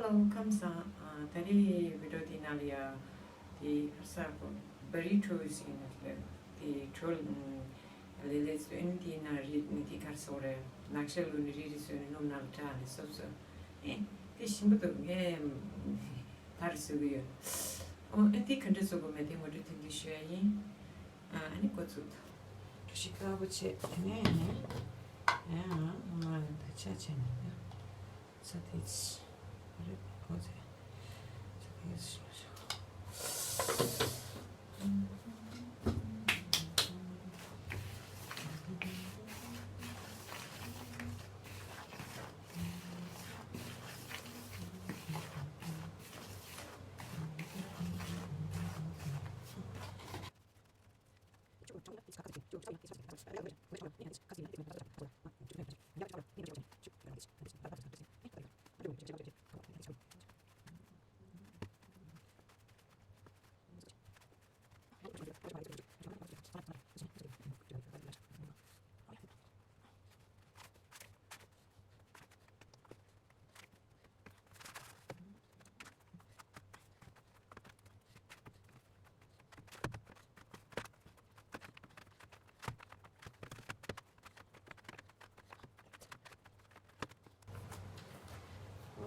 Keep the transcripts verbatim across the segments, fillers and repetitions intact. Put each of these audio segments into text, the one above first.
ཁམས་བཟང་། ཨ། ད་རེས་བི་ཌི་ཡོ་དེའི་ནང་ལ་ཡ་དེ་ཧ་ས་གོ་བ་རི་ཊོ་ཟེར་ནས་ལབ་དེ་ཊོ་ལ་ལེ་ལེ་ཚོ་ཨེ་ནི་དེའི་ནང་རིལ་ནི་དེ་གར་སོགས་རེད། ནག་ཤ་ལུ་ནི་རིལ་རིལ་བཟོས་ནས་སྣུམ་ནང་ལ་བྲག་ནས་སོབ་སོབ། ཨེ་དེ་ཞིམ་པོ་འདུག་ངས་ཕར་བཟོ་གི་ཡོད། ཨོ་ཨེ་དེ་ག་འདྲ་བཟོ་དགོས་མེད་དེ་ངོ་སྤྲོད་ཐུང་ཐུང་ཞུ་ཡ་ཡིན། ཨ་ཨ་ནི་འགོ་ཚུགས། གྲོ་ཞིབ་དཀར་པོ་བྱས། དེ་ནས་ཨ་ནི་ཨ་ང་ལ་ད་ཆ་བྱས་ནས་ད་ས་དེ་ཚི་རེད་འགོ་ཚེ་ས་དེ་ཚི་ཞུ་ཞུ།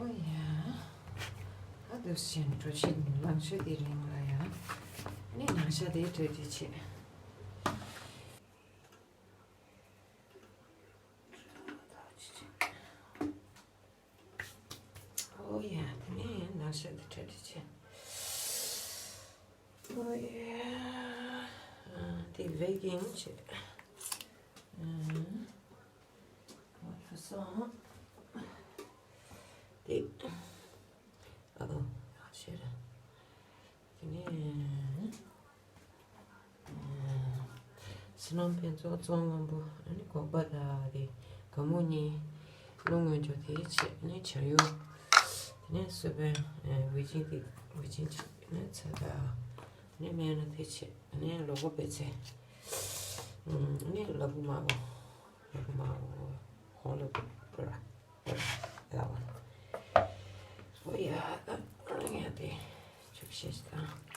ཨོ་ཡ། ཨ་དུ་ཞེན་གྲོ་ཞིབ་ནང་ཤོད་དེ་རིང་ལ་ཡ། ནི་ནང་ཤ་དེ་གྲོས་དེ་བྱེད། ཨོ་ཡ། དེ་ནས་ནང་ཤ་འདི་གྲ་སྒྲིག་བྱས། ཨོ་ཡ། ཨ། དེ་བེ་ཀིང་བྱས། ཨ། ཨོ་ཡ། སོང་། དེ། ཨ། ཨོ་ཡ། ཤེས་ར། དེ་ནས། བསོད་ནམས་ཕུན་ཚོགས་གཙང་དབང་པོ། ཨ་ནི་སྒོག་པ་དང་དེ་སྒ་སྨུག་གཉིས། རླུང་མངོན་སྦྱོར་དེ་བྱས། ཨ་ནི་བྱ་ཡུ། དེ་ནས་སུ་བན་ཝེ་ཅིན་དེ་ཝེ་ཅིན་བྱས། ཨ་ནི་ཚ་དང་། ཨ་ནི་སྨན་སྣ་དེ་བྱས། ཨ་ནི་ལོ་གོ་པད་ཚལ། ཨ་ནི་ལ་ཕུག་དམར་པོ། ལ་ཕུག་དམར་པོ་ཧོང་ལ་ཕུག་པུ་ར། ལ་བ། ཨོ་ཡ། ད་ང་དེ་ཆུ་བཤད་དང་།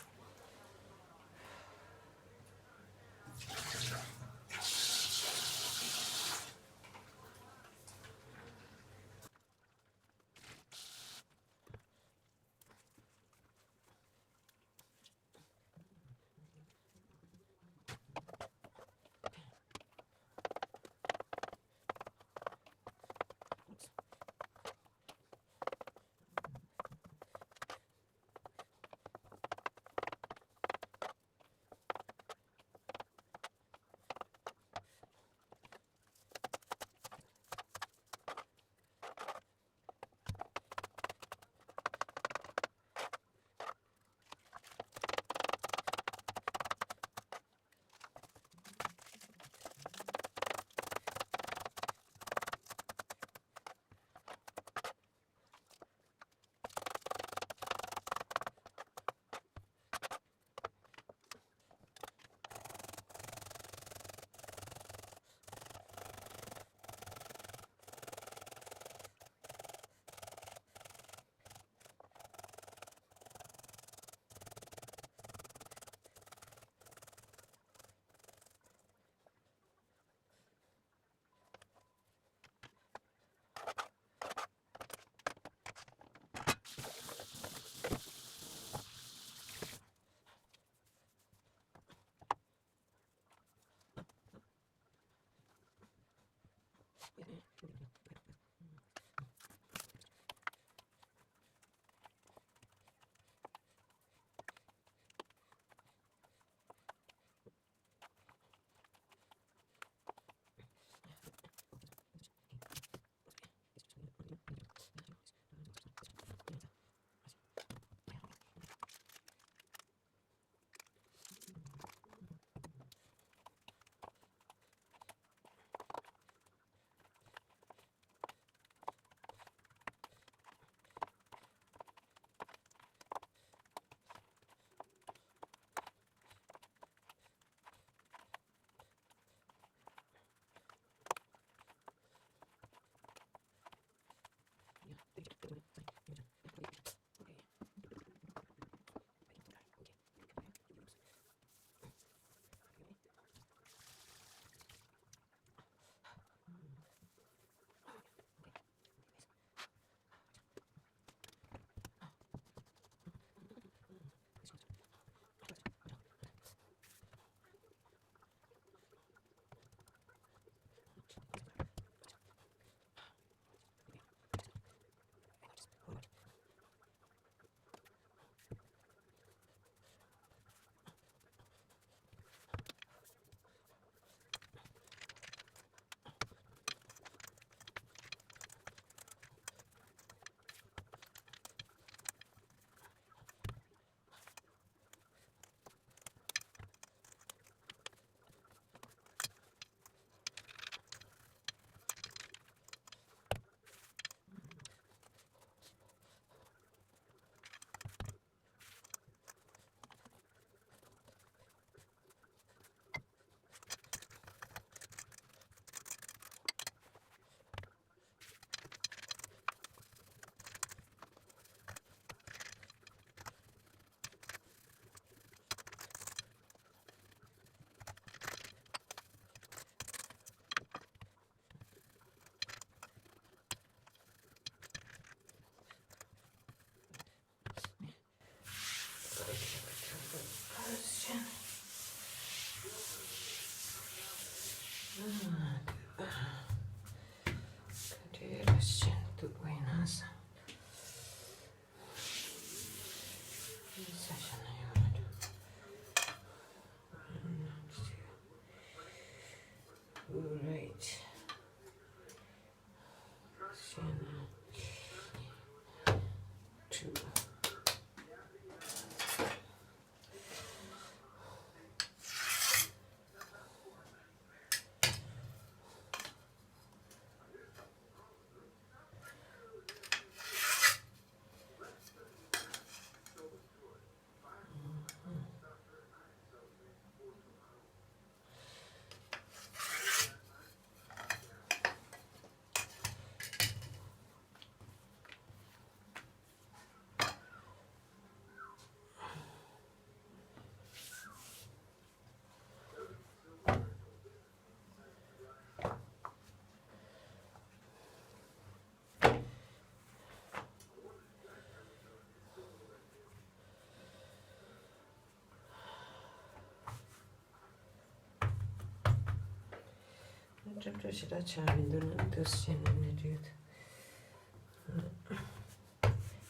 སྐྲ་བྲོ་ཞེ་དྲག་ཆགས་མི་འདུག་ན་འདུག་སེ་བྱས་ནས་ནས་བྲིས་ཡོད།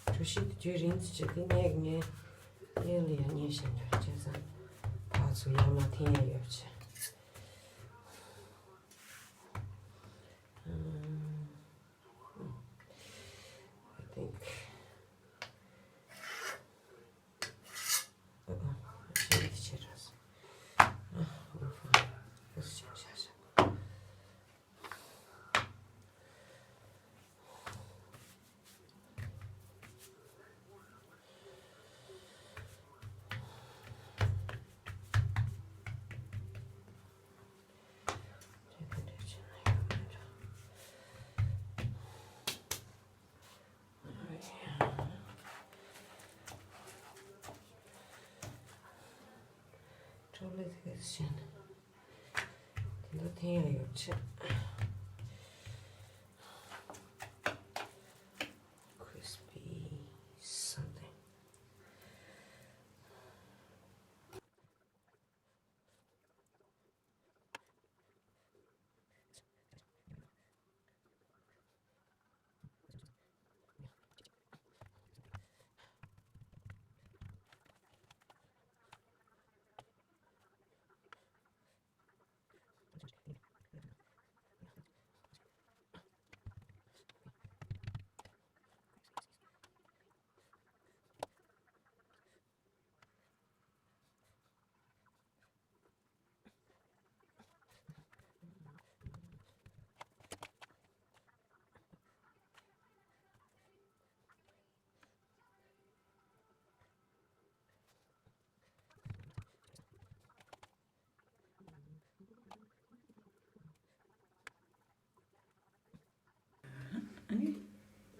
གྲོ་ཞིབ་དེ་རྒྱུན་རིང་དུ་བྱས་ཏེ་ངས་ངས་ངས་ལ་ཡང་ཉན་བཞིན་འདུག་བྱས་ཙང་ཕར་ཚུར་ཡར་མར་འཐེན་ཡ་ཡོད་བྱས། I think. ཁྲོག་ལེ་དེ་ག་ཟེར་ན། དེ་འདྲ་འཐེན་ཡ་ཡོད་ཆེ། Crispy something. ཨ་ནི།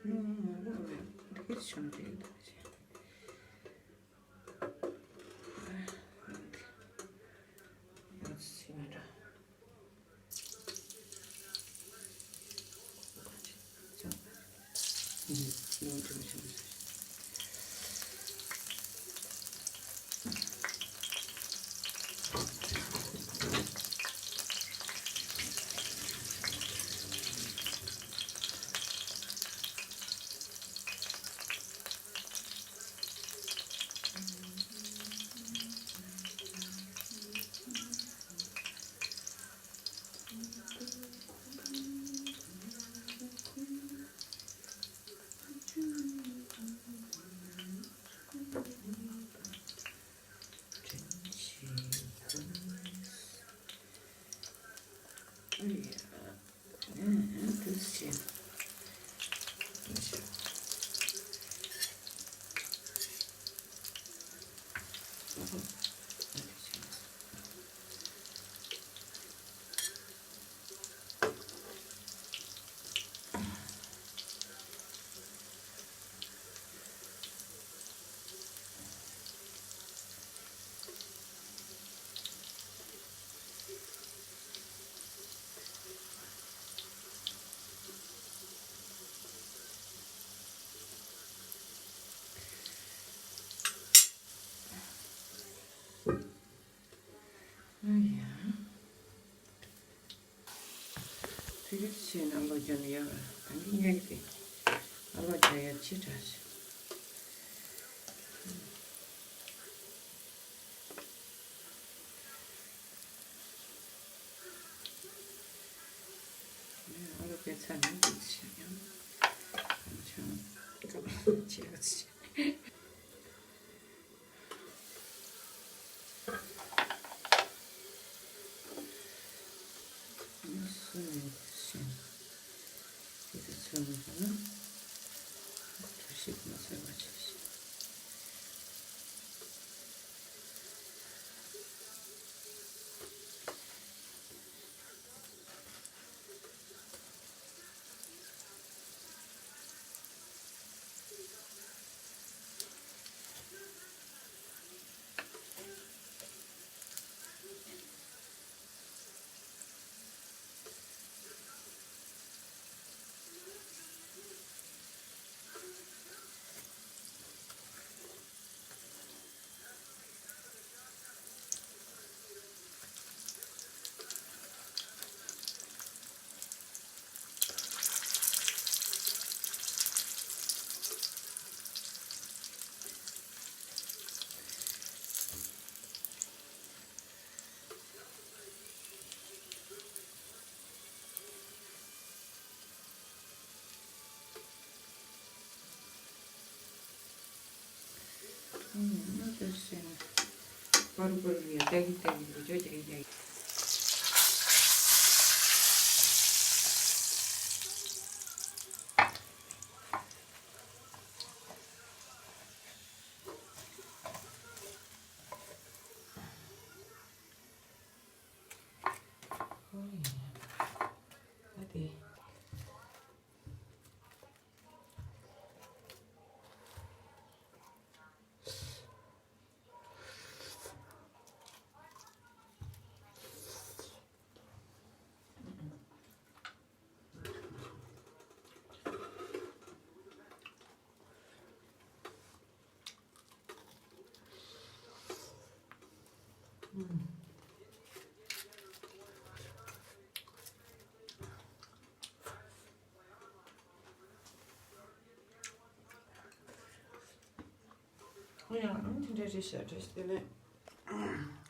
ནུ་མ་ལོ་བས་འདི་གར་བྱུང་དེ་འདུག་ཅེས། ཡོད་སྲིད་མི་འདྲ། ཨ་ཡ། དེ་ག་བྱས་ན་ཨ་ལོ་རྒྱག་ན་ཡག་ཨ་ནི་ཉག་གི་ཨ་ལོ་རྒྱག་ཡ་ཅི་དྲག་ཞིག་ཨ་ལོ་རྒྱག་ཚར་ན་འདུག་ཞིག་ཡང་ཆང་ཀ་བ་ཅི་ཡ་ཅི། སུ་ནས་ཤེས། དེ་ཚོ་ཚོད་མ་ཐུབ་ན་གྲོ་ཞིབ་མ་ཟ་བ་བྱས་ཤིག་ཨུམ། ཨ་ད་སེ་ན། པར་པར་ཡ་ཏག་གི་ཏག་གི་འདི་ཅོ་ཅིག་ཡ། ཨོ་ཡ། ཨ་དེ། ཨོ་ཡ། ཨང་། དེ་འདྲ་རེད་ཤག་བཀྲ་ཤིས་བདེ་ལེགས།